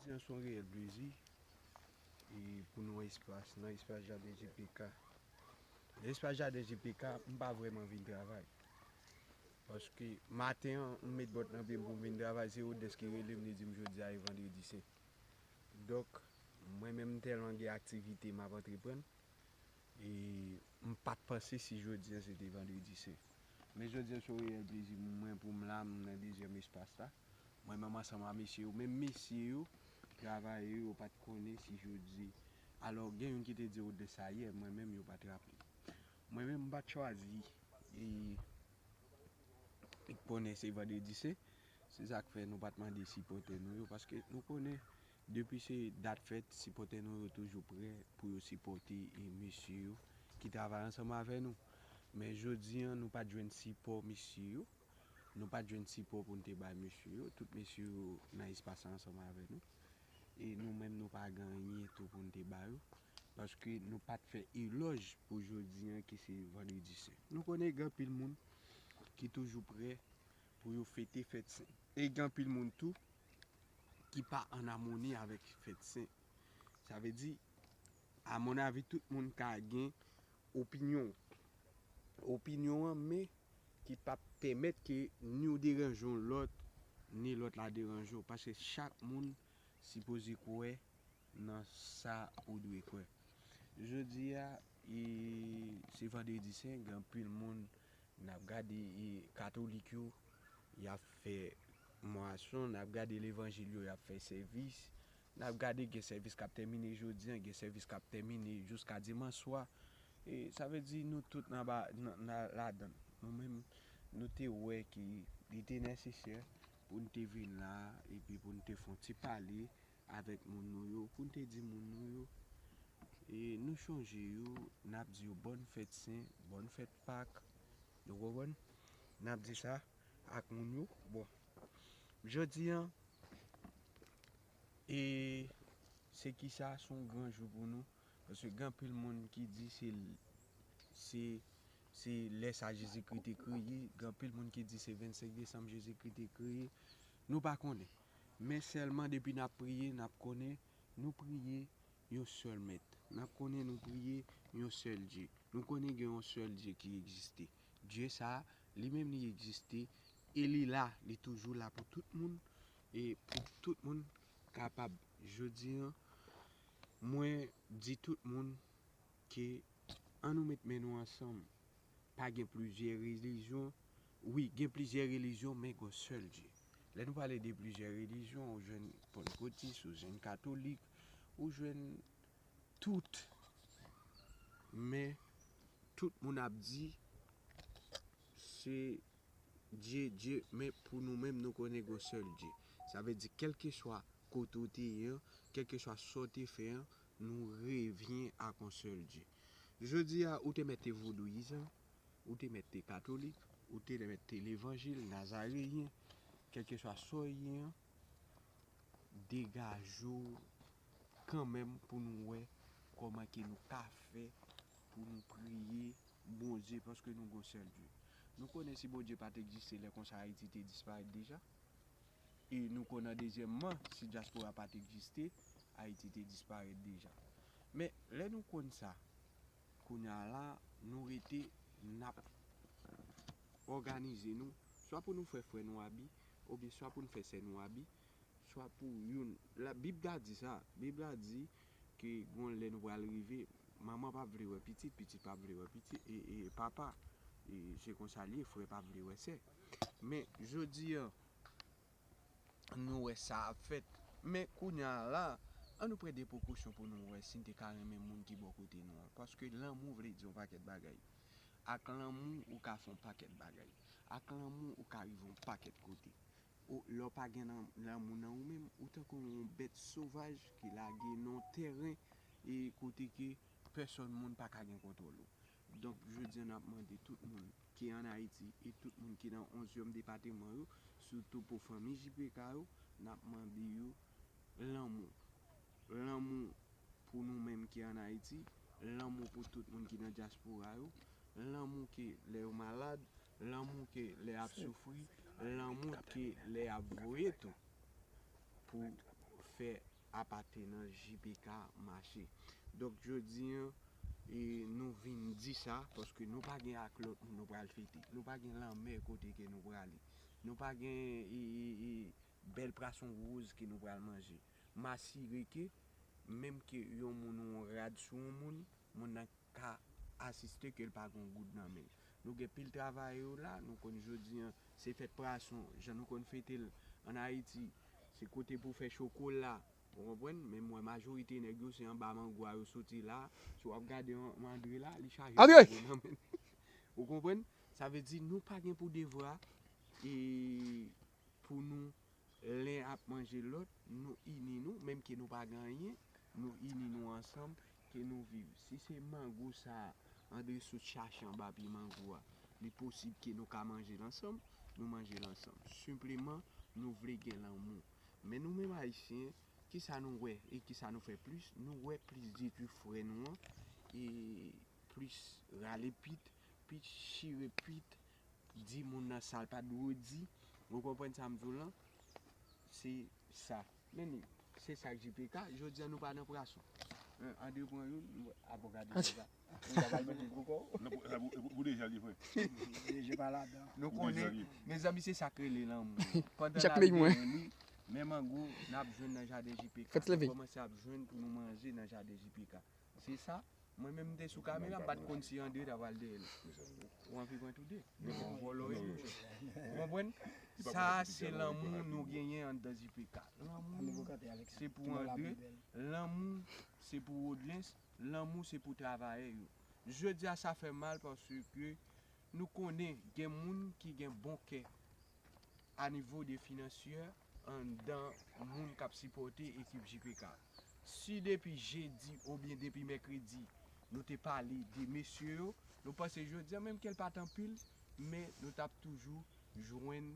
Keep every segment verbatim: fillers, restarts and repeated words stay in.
Jan se yon reyèl plezi e pou nou espas, nan espas jaden J P K. Nan espas jaden J P K, m pa vrèman vin travay. Paske maten an, m met bòt nan pye m pou m vin travay, se Rodès ki rele m, li di m jodi a e vandredi sen. Donk, mwen menm m tèlman gen aktivite m ap antreprann, e m pa t panse si jodi an se te vandredi sen. Men jodi an se yon reyèl plezi pou mwen pou m la, m nan dezyèm espas la. Mwen menm ansanm a mesye yo, menm mesye yo, travayè yo, yo pa t konnen si jodi. Alò, gen youn ki te di Rodès sa yè, mwen menm yo pa t raple. Mwen menm m pa t chwazi e konnen se vandredi sen. Se sa k fè nou pa t mande sipòtè nou yo, paske nou konnen depi se dat fèt, sipòtè nou yo toujou prè pou yo sipòte e mesye yo ki travay ansanm avè nou. Men jodi an, nou pa t jwenn sipò mesye yo. Nou pa t jwenn sipò pou n te bay mesye yo. Tout mesye yo nan espas la ansanm avè nou. E nou menm, nou pa gen anyen tou pou n te ba yo. Paske nou pa t fè elòj pou jodi an ki se vandredi sen. Nou konnen gen anpil moun ki toujou prè pou yo fete fèt sen. E gen anpil moun tou ki pa an amoni avèk fèt sen. Sa vle di, amonnavi, tout moun ka gen opinyon. Opinyon an, men ki p ap pèmèt ke ni w deranje yon lòt, ni lòt la deranje w. Paske chak moun sipoze kwè nan sa ou dwe kwè. Jodi a, e, se vandredi sen, gen anpil moun n ap gade, e, katolik yo, y ap fè mwason, n ap gade levanjil yo, y ap fè sèvis, n ap gade gen sèvis k ap tèmine jodi an, gen sèvis k ap tèmine jiska dimanch swa. E sa vle di nou tout nan ba, nan, nan, ladan. Nou menm, nou te wè ke li te nesesè pou n te vin la, epi pou n te fè yon ti pale avèk moun nou yo, pou n te di moun nou yo, e nou chonje yo, n ap di yo bòn fèt sen, bòn fèt Pak, nou konprann? N ap di sa ak moun yo. Bon, jodi an, e se kisa, se yon gran jou pou nou, paske gen anpil moun ki di se, se, se lè sa Jezikri te kreye, gen anpil moun ki di se vennsenk desanm Jezikri te kreye. Nou pa konnen. Men sèlman depi n ap priye, n ap konnen nou priye yon sèl Mèt. N ap konnen nou priye yon sèl Dye. Nou konnen gen yon sèl Dye ki egziste. Dye sa a, li menm li egziste e li la, li toujou la pou tout moun e pou tout moun kapab. Jodi an, mwen di tout moun ke ann nou met men nou ansanm. Pa gen plizyè relijyon. Wi, gen plizyè relijyon, men gen yon sèl Dye. Lè nou pale de plizyè relijyon, ou jwenn pantekotis, ou jwenn katolik, ou jwenn tout. Men tout moun ap di se Dye, Dye, men pou nou menm, nou konnen gen yon sèl Dye. Sa vle di, kèlkeswa kote w te ye an, kèlkeswa sa w te fè an, nou revyen ak yon sèl Dye. Jodi a, ou te mèt te vodouyizan, ou te mèt te katolik, ou te mèt te levanjil, nazareyen, kèlkeswa sa w ye an, degaje w kanmenm pou nou wè kòman ke nou ka fè pou nou priye Bondye, paske nou gon sèl Dye. Nou konnen si Bondye pa t egziste, lè konsa Ayiti te disparèt deja. E nou konnen dezyèmman, si dyaspora pa t egziste, Ayiti te disparèt deja. Men, lè nou konn sa, kounye a la, nou rete, n ap òganize nou, swa pou nou fè frè nou abi, oubyen swa pou n fè sè nou abi, swa pou youn. La, Bib la di sa. Bib la di ke gon lè nou pral rive, manman p ap vle wè pitit, pitit p ap vle wè pitit, e, e papa. E se konsa l ye, frè p ap vle wè sè. Men, jodi a, nou wè sa ap fèt. Men kounye a la, ann nou pran de prekosyon pou nou wè si n te ka renmen moun ki bò kote nou an. Paske lanmou vle di yon pakèt bagay. Ak lanmou, ou ka fè yon pakèt bagay. Ak lanmou, ou ka rive yon pakèt kote. Ou, lè w pa gen nan, lanmou nan ou menm, ou tankou yon bèt sovaj ki lage nan yon tèren e kote ke pèsòn moun pa ka gen kontwòl ou. Donk, jodi a, n ap mande tout moun ki ann Ayiti e tout moun ki nan onzyèm depatman yo, sitou pou fanmi J P K yo, n ap mande yo lanmou. Lanmou pou nou menm ki ann Ayiti, lanmou pou tout moun ki nan dyaspora yo, lanmou ke lè yo malad, lanmou ke lè y ap soufri, lanmou ke lè y ap voye tou pou fè apatenans J P K mache. Donk, jodi an, e, nou vin di sa, paske nou pa gen ak lòt moun nou pral fete. Nou pa gen lanmè kote ke nou prale. Nou pa gen, e, e, e, bèl pwason woz ke nou pral manje. M asire ke, menm ke yon moun ou yon rad sou yon moun, moun nan ka asiste ke l pa gen yon goud nan men l. Nou gen pil travayè yo la, nou konn jodi an, se fèt pwason, jan nou konn fete l ann Ayiti, se kote pou fè chokola, ou konprann? Men m wè majorite nèg yo, se anba mango a yo soti la. Si w ap gade an-, Andre la, li chaje Andre! Mango nan men l. Ou konprann? Sa vle di, nou pa gen pou devwa, e, pou nou len ap manje lòt, nou ini nou, menm ke nou pa gen anyen, nou ini nou ansanm, ke nou viv. Si se mango sa a, Andre sot chache anba pye mango a, li posib ke nou ka manje l ansanm, nou manje l ansanm. Senpleman, nou vle gen lanmou. Men nou menm Ayisyen, kisa nou wè e kisa nou fè plis? Nou wè plis detwi frè nou an, e plis rale pit, plis chire pit, di moun nan sa l pa t dwe di. Ou konprann sa m di w lan? Se sa. Men li, se sa k J P K. Jodi an nou pa nan pwason. An, Andre pran youn, nou, a bon, gade J P K. Ou ta pral mete gwo kò w. Non, pou, pou, pou deja li, frè. Deja pa ladan. Nou konnen, mezanmi, se sa k rele lanmou. Pandan n ap gen li, men mango, n ap jwenn nan jaden J P K. Nou kòmanse ap jwenn pou nou manje nan jaden J P K. Se sa. Mwen menm m te sou kamera, m pa t konn si Andre ta pral dèyè l. Ou anvi pran tou de. Ou vòlò wi. Ou konprann? Sa a se lanmou nou genyen anndan J P K. Lanmou se pou Andre, lanmou se pou Rodlens, lanmou se pou travayè yo. Jodi a sa fè mal paske nou konnen gen moun ki gen bon kè a nivo de finansyè anndan moun k ap sipòte ekip J P K. Si depi jedi oubyen depi mèkredi nou te pale de mesye yo, nou panse jodi a, menm ke l pa t anpil, men nou t ap toujou jwenn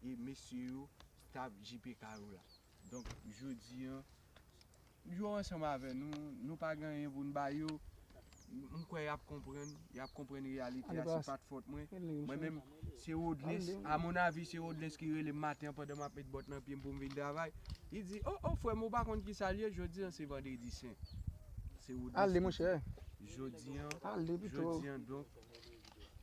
e mesye yo, staf J P K yo la. Donk, jodi a, yo ansanm avè nou, nou pa gen anyen pou n ba yo. M kwè y ap konprann, y ap konprann reyalite a, se pa t fòt mwen. Mwen menm, se Rodlens, a mon avi, se Rodlens ki rele m maten an pandan m ap met bòt nan pye m pou m vin travay. Li di, "O, o, frè m, ou pa konn kisa l ye, jodi an se vandredi sen." Se Rodlens ki di. Jodi an, jodi an, donk,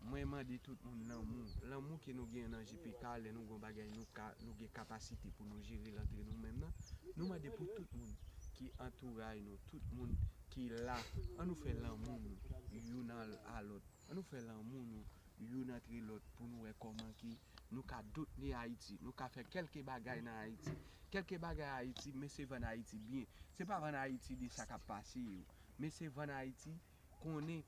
mwen mande tout moun lanmou. Lanmou ke nou gen nan J P K, lè nou gen yon bagay, nou ka, nou gen kapasite pou nou jere l antre nou menm nan. Nou mande pou tout moun ki antouray nou, tout moun ki la, ann nou fè lanmou nou youn a, a lòt. Ann nou fè lanmou nou youn antre lòt pou nou wè kòman ke nou ka doutne Ayiti, nou ka fè kèlke bagay nan Ayiti. Kèlke bagay Ayiti, men se vann Ayiti byen. Se pa vann Ayiti de sa k ap pase yo, men se vann Ayiti konnen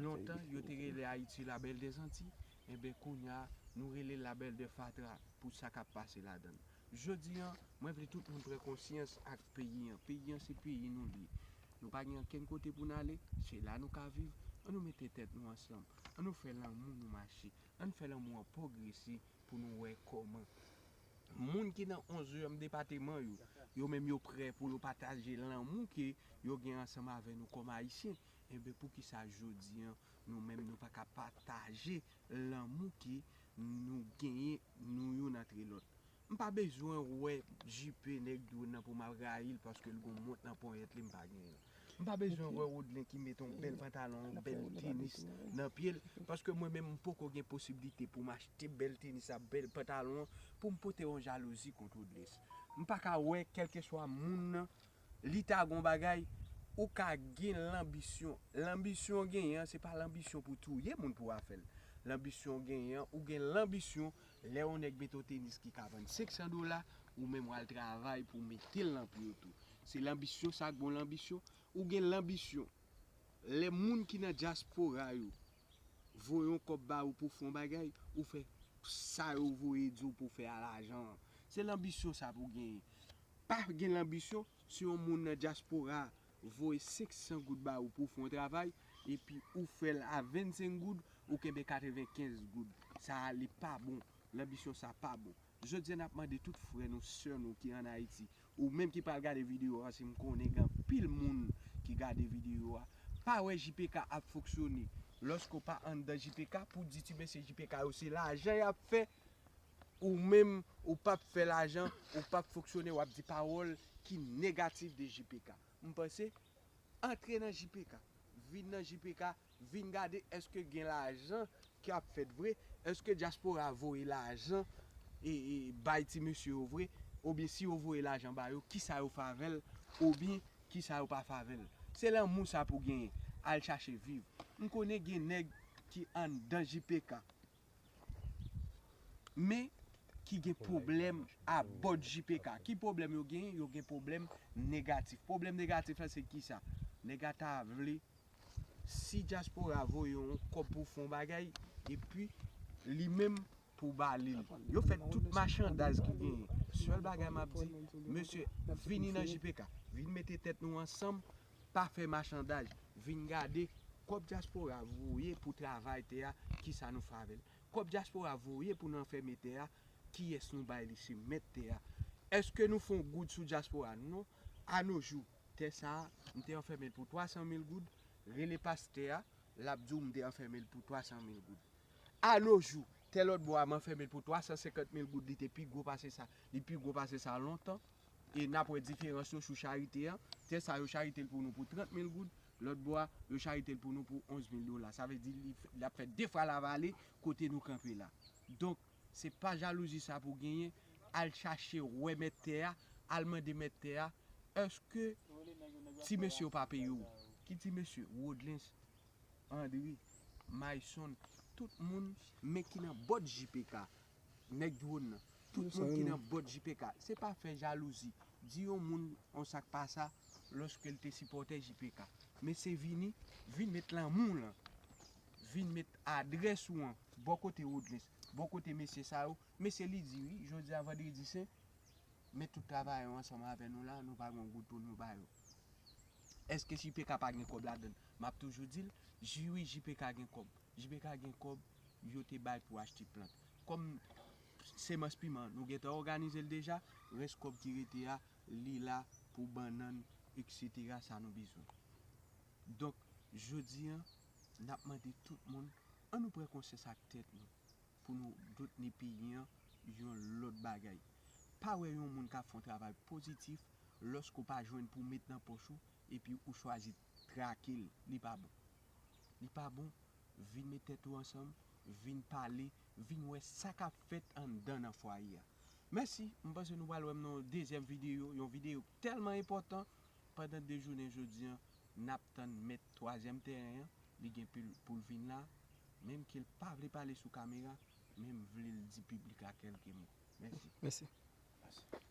lontan yo te rele Ayiti la belle des Antilles, enben kounye a nou rele l la belle de fatra pou sa k ap pase ladan l. Jodi an, mwen vle tout moun pran konsyans ak peyi an. Peyi an se peyi nou li ye. Nou pa gen ankenn kote pou n ale, se la nou ka viv. Ann nou mete tèt nou ansanm. Ann nou fè lanmou nou mache. Ann fè lanmou an pwogrese pou nou wè kòman moun ki nan onzyèm depatman yo, yo menm yo prè pou yo pataje lanmou ke yo gen ansanm avè nou kòm Ayisyen. Enben, poukisa jodi an, nou menm nou pa ka pataje lanmou ke nou genyen nou youn antre lòt? M pa bezwen wè J P nèg drone nan pou m ap rayi l paske l gon mont nan ponyèt li m pa genyen. M pa bezwen wè Rodlen ki mete yon bèl pantalon, yon bèl tenis nan pye l, paske mwen menm m poko gen posiblite pou m achte bèl tenis ak bèl pantalon an pou m pote yon jalouzi kont Rodlens. M pa ka wè kèlkeswa moun nan, li ta gon bagay, ou ka gen lanbisyon. Lanbisyon w genyen an, se pa lanbisyon pou touye moun pou w a fè l. Lanbisyon w genyen an, ou gen lanbisyon, lè yon nèg mete yon tenis ki ka vann senk san dola, ou menm w al travay pou w mete l nan pye w tou. Se lanbisyon sa k bon lanbisyon. Ou gen lanbisyon. Lè moun ki nan dyaspora yo voye yon kòb ba ou pou w fè yon bagay, ou fè sa yo voye di w pou w fè a lajan an. Se lanbisyon sa pou w genyen. Pa gen lanbisyon, si yon moun nan dyaspora voye senk san goud ba ou pou w fè yon travay, epi ou fè l a vennsenk goud, ou kenbe katrevenkenz goud. Sa a li pa bon. Lanbisyon sa pa bon. Jodi a n ap mande tout frè nou, sè nou ki ann Ayiti, ou menm ki pral gade videyo a, si m konnen gen anpil moun ki gade videyo a, pa wè J P K ap fonksyone. Lòske w pa anndan J P K, pou di ti mesye J P K yo se lajan y ap fè, ou menm, ou p ap fè lajan, ou p ap fonksyone, w ap di pawòl ki negatif de J P K. M panse, antre nan J P K. Vin nan J P K, vin gade èske gen lajan ki ap fèt vre, èske dyaspora voye lajan e, e bay ti mesye yo vre, oubyen si yo voye lajan ba yo, kisa yo fè avè l, oubyen kisa yo pa fè avè l. Se lanmou sa pou genyen, al chache viv. M konnen gen nèg ki anndan J P K, men ki gen pwoblèm abòd J P K. Ki pwoblèm yo genyen? Yo gen pwoblèm negatif. Pwoblèm negatif la se kisa? Nèg la ta vle, si dyaspora voye yon kòb pou fè yon bagay, epi li menm pou ba li l. Yo fè tout machandaj ki genyen. Sèl bagay m ap di, mesye, vini nan J P K. Vin mete tèt nou ansanm, pa fè machandaj. Vin gade kòb dyaspora voye pou travay tè a, kisa nou fè avè l. Kòb dyaspora voye pou n anfème tè a, kiyès nou bay li se mèt tè a? Èske nou fè yon goud sou dyaspora? Non. Anojou, tè sa a, m te anfème l pou twa san mil goud, rele pastè a, l ap di w m te anfème l pou twa san mil goud. Anojou, tè lòt bò a, m anfème l pou twa san senkant mil goud, li te pi gwo pase sa, li pi gwo pase sa lontan. E n ap wè diferans yo sou charite an. Tè sa yo charite l pou nou pou trant mil goud, lòt bò a, yo charite l pou nou pou onz mil dola. Sa vle di li, l ap fè de fwa lavale kote nou kanpe la. Donk, se pa jalouzi sa pou genyen, al chache wè mèt tè a, al mande mèt tè a, èske ti mesye yo pa peye w? Ki ti mesye? Wodlens, Andri, Mayson, tout moun, men ki nan bòd J P K, nèg dwòn nan, tout moun ki nan bòd J P K, se pa fè jalouzi. Di yon moun yon sa k pa sa lòske l te sipòtè J P K. Men se vini, vin met lanmou w lan, vin met adrès ou an bò kote Wodlens, bò kote mesye sa yo. Mesye li di wi, jodi a vandredi sen, men tout travayè yo ansanm avè nou la, nou pa gen yon goud pou nou ba yo. Èske J P K pa gen kòb ladann? M ap toujou di l, wi, J P K gen kòb. J P K gen kòb yo te bay pou achte plant. Kòm semans piman, nou gentan òganize l deja, rès kòb ki rete a, li la pou bannann, etsetera, sa nou bezwen. Donk, jodi a, n ap mande tout moun, ann nou pran konsyans ak tèt nou, pou nou doutni peyi an yon lòt bagay. Pa wè yon moun k ap fè yon travay pozitif, lòske w pa jwenn pou w met nan pòch ou, epi ou chwazi trake l, li pa bon. Li pa bon, vin met tèt ou ansanm, vin pale, vin wè sa k ap fèt anndan nan fwaye a. Mèsi, m panse nou pral wè m nan yon dezyèm videyo, yon videyo tèlman enpòtan, pandan de jounen jodi a, n ap tann mèt twazyèm tèren an, li gen pou l, pou l vin la, menm ke l pa vle pale sou kamera, men m vle l di piblik la kèlke mo. Mèsi. Mèsi. Mèsi.